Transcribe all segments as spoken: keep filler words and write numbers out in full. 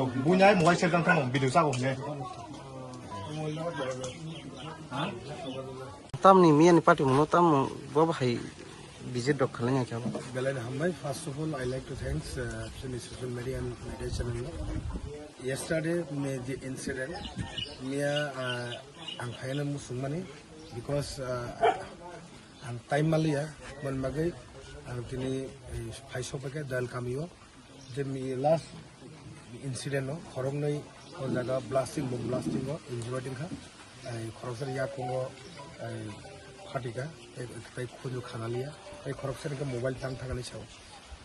Bunya mobile sel tang tang video chago hine. Tamni miyani party muno tam bo bahai visit rok khalai ya kya. Belai hambai, first of all, I like to thanks, uh, chini social media and media channel no. Yesterday, me the incident, miya, uh, ang phaina musung mani, because, uh, ang time maliya, mon bagai, ang tini, eh, phai sopake dal kamio. Je mi last incident no, khoroknwi o jaga blasting, bomb blasting o injured wngkha. Ai khoroksa ni yakungo, ai phatika, tei, tei khunju khanaliya, tei khoroksa ni mobile tang thangani sao.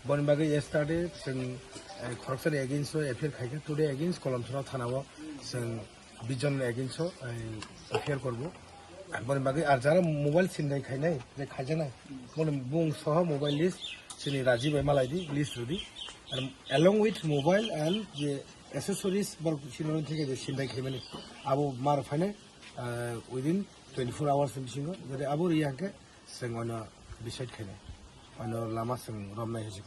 Boni bagwi yesterday chwng, ai khoroksa ni against o F I R khaikha, today against Kolomsora thana o chwng bish jon ni against o, ai F I R korbo. Boni bagwi ar jara mobile sindai khainai, je khaijaknai, boni bung soho mobile list chini Rajiv bai malai di, list rwdi. Ar along with mobile and je accessories borok sino theke je sindai khaimani, abo mar phainai, ah, within twenty-four hours ni bisingo, jodi abo riya hwnkhe chwng ono decide khainai, ono lama chwng romnai hinwi.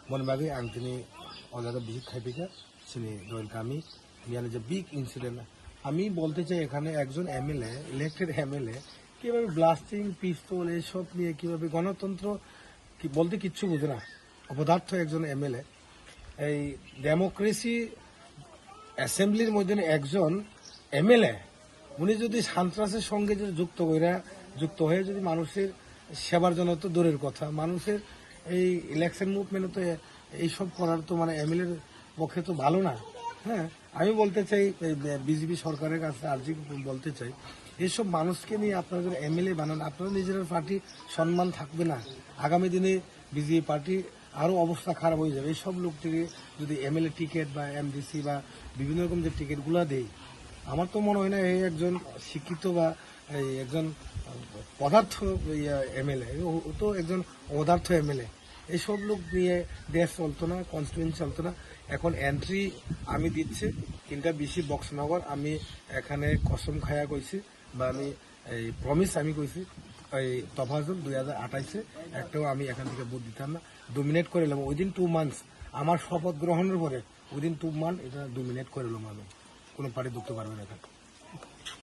Boni bagwi ang tini o jaga visit khaipikha, chini Doil kami, miyani je big incident. আমি বলতে চাই এখানে একজন MLA, elected MLA, কিভাবে ব্লাস্টিং, পিস্তল এইসব নিয়ে কিভাবে গণতন্ত্র কি বলতে কিচ্ছু বুঝে না, অপদার্থ একজন এমএলএ। এই ডেমোক্রেসি অ্যাসেম্বলির মধ্যে একজন এমএলএ, উনি যদি সন্ত্রাসের সঙ্গে যদি যুক্ত করে, যুক্ত হয়ে যদি মানুষের সেবার জন্য তো দূরের কথা, মানুষের এই ইলেকশন মুভমেন্টে তো এ-, এইসব করার তো মানে এমএলএর পক্ষে তো ভালো না। হ্যাঁ, আমি বলতে চাই, এই বে-, বিজেপি সরকারের কাছে আর্জি বলতে চাই, এইসব মানুষকে নিয়ে আপনারা যদি এমএলএ বানান, আপনারা নিজের পার্টি সম্মান থাকবে না। আগামী দিনে বিজেপি পার্টি আরো অবস্থা খারাপ হয়ে যাবে। এইসব লোক থেকে যদি এমএলএ টিকিট বা এমডিসি বা বিভিন্ন রকম যে টিকিটগুলো দেয়, আমার তো মনে হয় না এই একজন শিক্ষিত বা এই একজন পদার্থ, ইয়া, এমএলএ, ও, ও তো একজন অদার্থ এমএলএ। এইসব লোক নিয়ে দেশ চলতো না, কনস্টিটিউয়েন্সি চলতো না। এখন এন্ট্রি আমি দিচ্ছি, তিনটা বিসি বক্সনগর, আমি এখানে কসম খায়া কইছি বা আমি এই প্রমিস আমি কইছি, এই তফাজুল দুই হাজার আঠাইশে একটাও আমি এখান থেকে ভোট দিতাম না। ডোমিনেট করে এলাম উইদিন টু মান্থস, আমার শপথ গ্রহণের পরে উইদিন টু মান্থ এটা ডোমিনেট করে এলাম আমি, কোনো পার্টি ঢুকতে পারবে না এখানে।